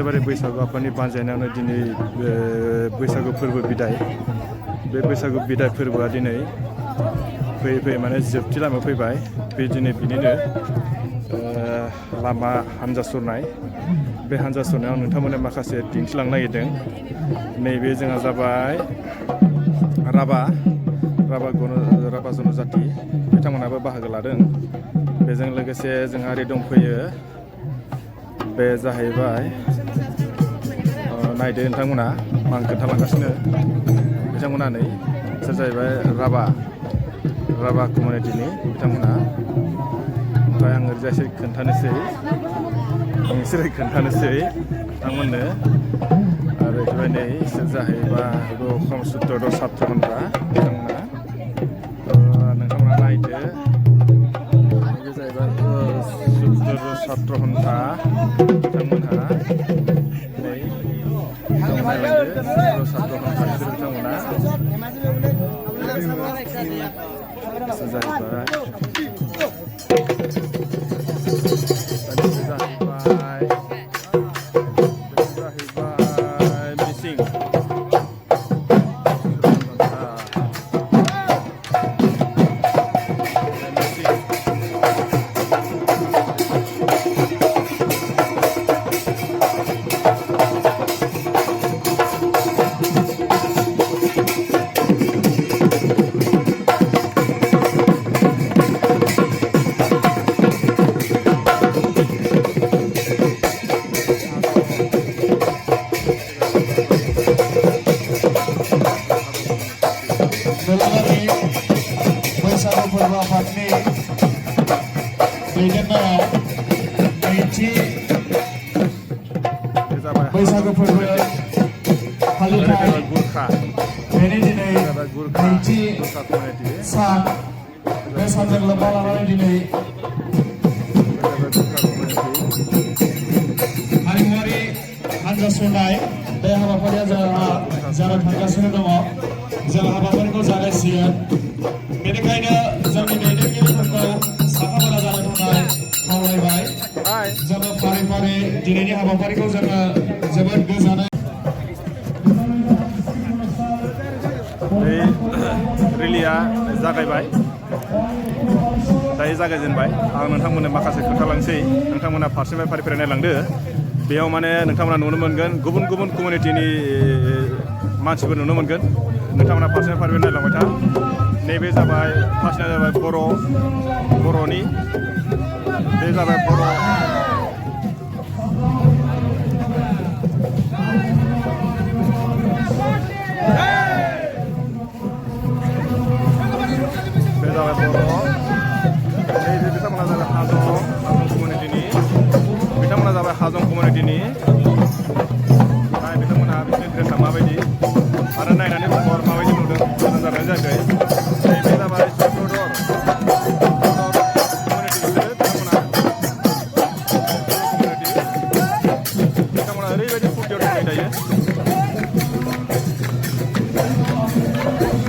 एखेबारे बैसागु आफादनि बानजायनायावनो दिनै बैसागु फोरबो बिदाय बे बैसागु बिदाय फोरबोआ दिनै फैयै फैयै माने जोबथि लामायाव फैबाय बे दिनै बिनिनो लामा हानजा सुरनाय बे हानजा सुरनायाव नोंथांमोननो माखासे दिन्थिलांनो नागिरदों नैबे जोंहा जाबाय राभा जनजाति बिथांमोनाबो बाहागो लादों बेजों लोगोसे जोंहा ओरै दंफैयो बे जाहैबाय नायदो नोंथांमोना आं खोन्थालांगासिनो बिथांमोना नै बिसोर जाहैबाय राभा कमिउनिटिनि बिथांमोना ओमफ्राय आं ओरैजायसो खोन्थानोसै बिथांमोननो आरो ओमफ्राय नै बिसोर जाहैबाय अखम सुत्तर सात्र घन्टा बिथांमोना नोंथांमोना नायदो बे जाहैबाय सुत्तर सात्र घन्टा बिथांमोनहा नै नायलांदो सुत्तर सात्र घन्टा बिसोर बिथांमोना जाहैबाय मिसिं बैसागु फोरबो आफादनि दैदेननायाव नैथि बैसागु फोरबो फालिथाय बेनि दिनै नैथि सान बे सानजों लोब्बा लानानै दिनै हारिमुआरि हानजा सुरनाय बे हाबाफारिया जानो थांगासिनो दङ जों हाबाफारिखौ जागायसिगोन बेनिखायनो जोंनि दैदेनगिरिफोरखौ साखाफारा जानो थाखाय खावलायबाय जोङो फारि फारि दिनैनि हाबाफारिखौ जोङो जोबोद गोजोनै रेलिया जागायबाय दायो जागायजेनबाय आं नोंथांमोननो माखासे खोन्थालांसै नोंथांमोना फारसेनिफ्राय फारि फारि नायलांदो बेयाव माने नोंथांमोना नुनो मोनगोन गुबुन गुबुन कमिउनिटिनि मानसिफोर नुनो मोनगोन नोंथांमोना फारसेनिफ्राय फारि नायलांबाय था नैबे जाबाय फार्स्टआ जाबाय बर'नि बे जाबाय बर' नैबे बिथांमोना जाबाय हाजं कमिउनिटिनि बिथांमोना जाबाय हाजं कमिउनिटिनि बिथांमोनहा बिसोरनि ड्रेसा माबायदि आरो नायनानै महर माबायदि नुदों मोजां जानाय जायाखै नैबे जाबाय सुत्रधर कमिउनिटि बिसोरो बिथांमोना ओरैबायदि फुर्तियाव दंबाय दायो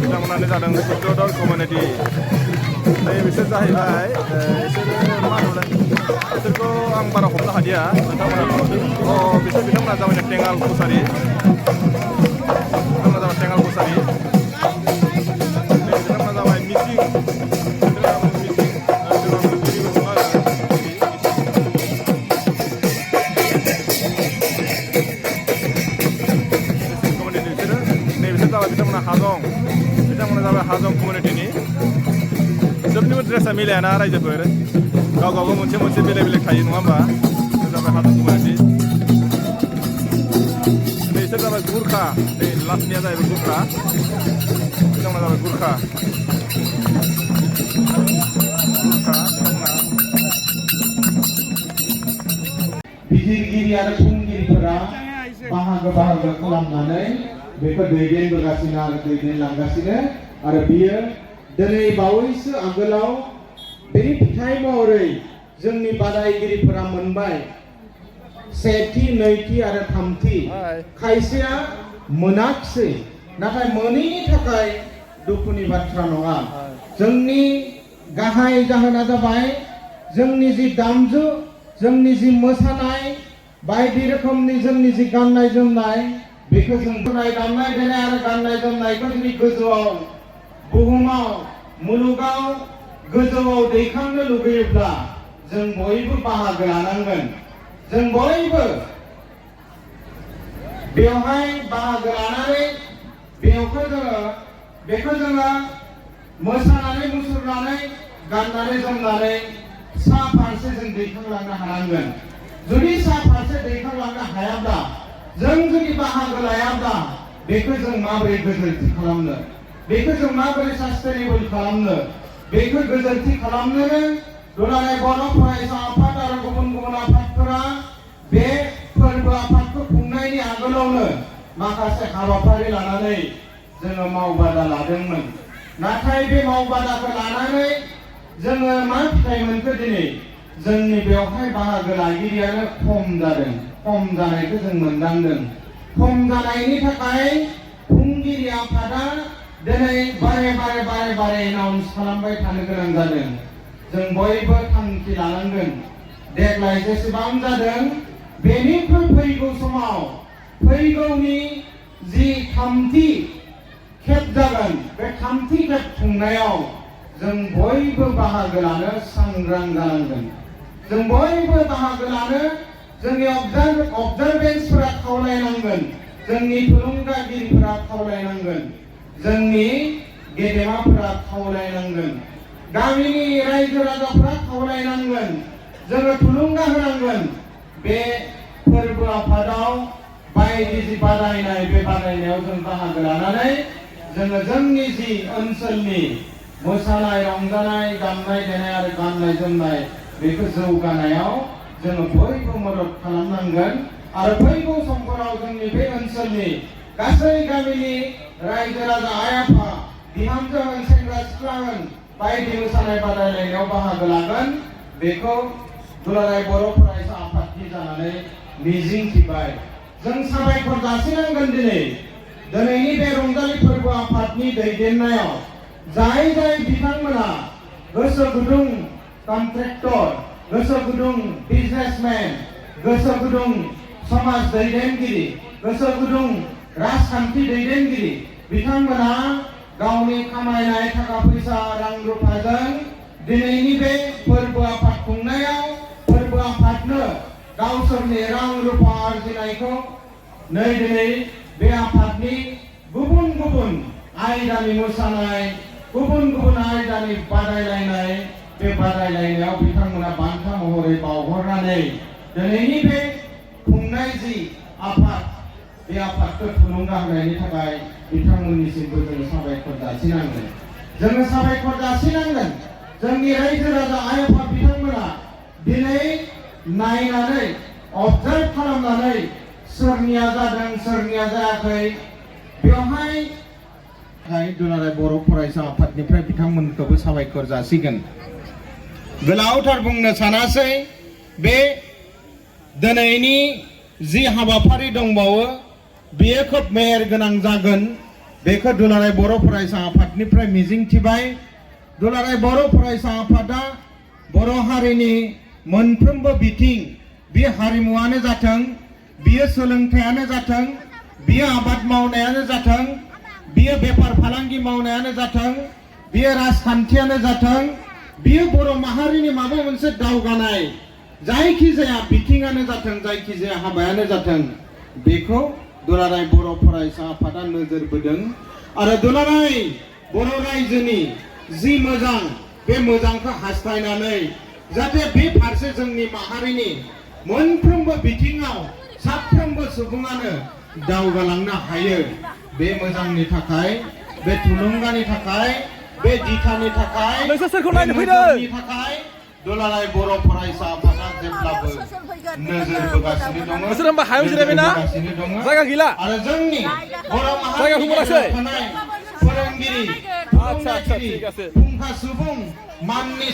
बिथांमोनानो जादों सुत्रधर कमिउनिटि बिसोर जाहैबाय बिसोरो मा होनोमोनलाय बिसोरखौ आं बारा हमनो हादिया नोंथांमोना बिसोर बिथांमोना जाबाय टेङाल कसारि बिथांमोना जाबाय टेङाल कसारि बिथांमोना जाबाय मिसिं कमिउनिटि बिसोरो बिसोर जाबाय बिथांमोना जाबाय हाजं कमिउनिटिनि सबनिबो ड्रेसा मिलायाना रायजोफोर गाव गावबा मोनसे बेलेग बेलेग थायो नङा होमबा जाबाय हाजं कमिउनिटि बिसोर जाबाय गुरखा नै लास्टनिया जाहैबाय गुरखा बिथांमोना जाबाय गुरखा बिजिरगिरि आरो खुंगिरिफोरा बाहागो खालामनानै बेखौ दैदेनबोगासिनो आरो दैदेनलांगासिनो आरो बियो दिनै बावैसो आगोलाव बेनि फिथाइ महरै जोंनि बादायगिरिफोरा मोनबाय सेथि नैथि आरो थामथि खायसेया मोनाखिसै नाथाय मोनैनि थाखाय दुखुनि बाथ्रा नङा जोंनि गाहाय जाहोना जाबाय जोंनि जि दामजु जोंनि जि मोसानाय बायदि रोखोमनि जोंनि जि गाननाय जोमनाय बेखौ जों दामनाय देनाय आरो गाननाय जोमनायखौ जुदि गोजौआव बुहुमाव मुलुगाव गोजौआव दैखांनो लुबैयोब्ला जों बयबो बाहागो लानांगोन जों बयबो बेवहाय बाहागो लानानै बेखौ जोङो मोसानानै मुसुरनानै गाननानै जोमनानै सा फारसे जों दैखांलांनो हानांगोन जुदि सा फारसे दैखांलांनो हायाब्ला जों जुदि बाहागो लायाब्ला बेखौ जों माबोरै गोजोनथि खालामनो बेखौ जों माबोरै सास्टेनेबल खालामनो बेखौ गोजोनथि खालामनोनो दुलाराय बर' फरायसा आफाद आरो गुबुन गुबुन आफादफोरा बे फोरबो आफादखौ खुंनायनि आगोलावनो माखासे हाबाफारि लानानै जोङो मावबादा लादोंमोन नाथाय बे मावबादाखौ लानानै जोङो मा फिथाइ मोनखो दिनै जोंनि बेवहाय बाहागो लागिरियानो खम जादों खम जानायखौ जों मोनदांदों खम जानायनि थाखाय खुंगिरि आफादा दिनै बारे एनाउन्स खालामबाय थानो गोनां जादों जों बयबो थांखि लानांगोन देग्लाय जेसेबां जादों बेनिख्रुइ फैगौ समाव फैगौनि जि थामथि खेब जागोन बे थामथि खेब खुंनायाव जों बयबो बाहागो लानो सांग्रां जानांगोन जों बयबो बाहागो लानो जोंनि अबजारभेन्सफोरा खावलायनांगोन जोंनि थुलुंगागिरिफोरा खावलायनांगोन जोंनि गेदेमाफोरा खावलायनांगन गामिनि रायजो राजाफोरा खावलायनांगोन जोङो थुलुंगा होनांगोन बे फोरबो आफादाव बायदि जि बादायनाय बे बादायनायाव जों बाहागो लानानै जोङो जोंनि जि ओनसोलनि मोसानाय रंजानाय दामनाय देनाय आरो गाननाय जोमनाय बेखौ जौगानायाव जोङो बयबो मदद खालामनांगोन आरो फैगौ समफोराव जोंनि बे ओनसोलनि गासै गामिनि रायजो राजा आइ आफा बिहामजो होन सेंग्रा सिख्ला होन बायदि मोसानाय बादायलायनायाव बाहागो लागोन बेखौ दुलाराय बर' फरायसा आफादनि जानानै मिजिंथिबाय जों साबायखर जासिनांगोन दिनैनि बे रंजालि फोरबो आफादनि दैदेननायाव जाय बिथांमोना गोसो गुदुं कन्ट्रेक्टर गोसो गुदुं बिजनेसमेन गोसो गुदुं समाज दैदेनगिरि गोसो गुदुं राजखान्थि दैदेनगिरि बिथांमोना गावनि खामायनाय थाखा फैसा रां रुफाजों दिनैनि बे फोरबो आफाद खुंनायाव फोरबो आफादनो गावसोरनि रां रुफा आरजिनायखौ दिनै बे आफादनि गुबुन गुबुन आयदानि मोसानाय गुबुन गुबुन आयदानि बादायलायनाय बे बादायलायनायाव बिथांमोना बान्था महरै बावहरनानै दिनैनि बे खुंनाय जि आफाद बे आफादखौ थुलुंगा होनायनि थाखाय बिथांमोननिसिमबो जों साबायखर जासिनांगोन जोंनि रायजो राजा आइ आफा बिथांमोना दिनै नायनानै अबजार्भ खालामनानै सोरनिया जादों सोरनिया जायाखै बेवहाय दुलाराय बर' फरायसा आफादनिफ्राय बिथांमोनखौबो साबायखर जासिगोन गोलावथार बुंनो सानासै बे दिनैनि जि हाबाफारि दंबावो बेयो खोब मेहेर गोनां जागोन बेखौ दुलाराय बर' फरायसा आफादनिफ्राय मिजिंथिबाय दुलाराय बर' फरायसा आफादा बर' हारिनि मोनफ्रोमबो बिथिं बे हारिमुआनो जाथों बियो सोलोंथायानो जाथों बियो आबाद मावनायानो जाथों बियो बेफार फालांगि मावनायानो जाथों बियो राजखान्थियानो जाथों बियो बर' माहारिनि माबा मोनसे दावगानाय जायखिजाया बिथिङानो जाथों जायखिजाया हाबायानो जाथों बेखौ दुलाराय बर' फरायसा आफादा नोजोर बोदों आरो दुलाराय बर' रायजोनि जि मोजां बे मोजांखौ हास्थायनानै जाहाथे बे फारसे जोंनि माहारिनि मोनफ्रोमबो बिथिङाव साफ्रोमबो सुबुङानो दावगालांनो हायो बे मोजांनि थाखाय बे थुलुंगानि थाखाय बे दिथानि थाखाय दुलाराय बर' फरायसा आफादा जेब्लाबो नोजोर बोगासिनो दङ आरो जोंनि बर' माहारिनि फोरोंगिरि फुंखा सुबुं माननि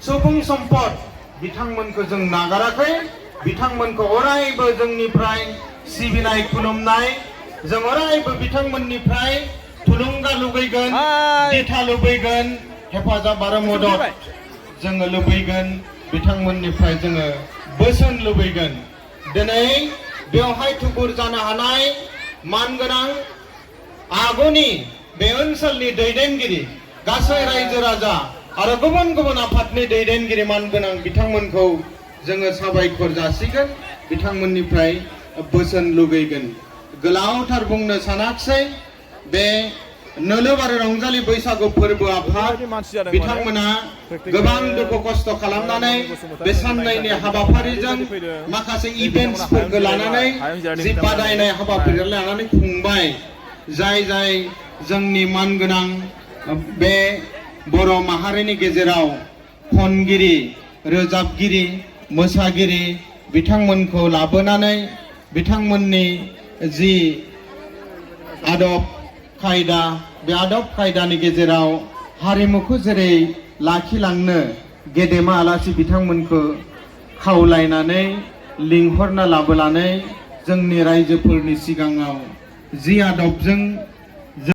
सुबुं सम्पद बिथांमोनखौ जों नागाराखै बिथांमोनखौ अरायबो जोंनिफ्राय सिबिनाय खुलुमनाय जों अरायबो बिथांमोननिफ्राय थुलुंगा लुबैगोन दिथा लुबैगोन हेफाजाब आरो मदद जोङो लुबैगोन बिथांमोननिफ्राय जोङो बोसोन लुबैगोन दिनै बेवहाय थुबुर जानो हानाय मानगोनां आगुनि बे ओनसोलनि दैदेनगिरि गासै रायजो राजा आरो गुबुन गुबुन आफादनि दैदेनगिरि मानगोनां बिथांमोनखौ जोङो साबायखर जासिगोन बिथांमोननिफ्राय बोसोन लुगैगोन गोलावथार बुंनो सानाखिसै बे नोलोब आरो रंजालि बैसागु फोरबो आफाद बिथांमोना गोबां दुखु खस्थ' खालामनानै बे साननैनि हाबाफारिजों माखासे इभेन्ट्सफोरखौ लानानै जि बादायनाय हाबाफारि लानानै खुंबाय जाय जाय जोंनि मानगोनां बे बर' माहारिनि गेजेराव खनगिरि रोजाबगिरि मोसागिरि बिथांमोनखौ लाबोनानै बिथांमोननि जि आदब खायदा बे आदब खायदानि गेजेराव हारिमुखौ जेरै लाखिलांनो गेदेमा आलासि बिथांमोनखौ खावलायनानै लिंहरना लाबोनानै जोंनि रायजोफोरनि सिगाङाव जि आदबजों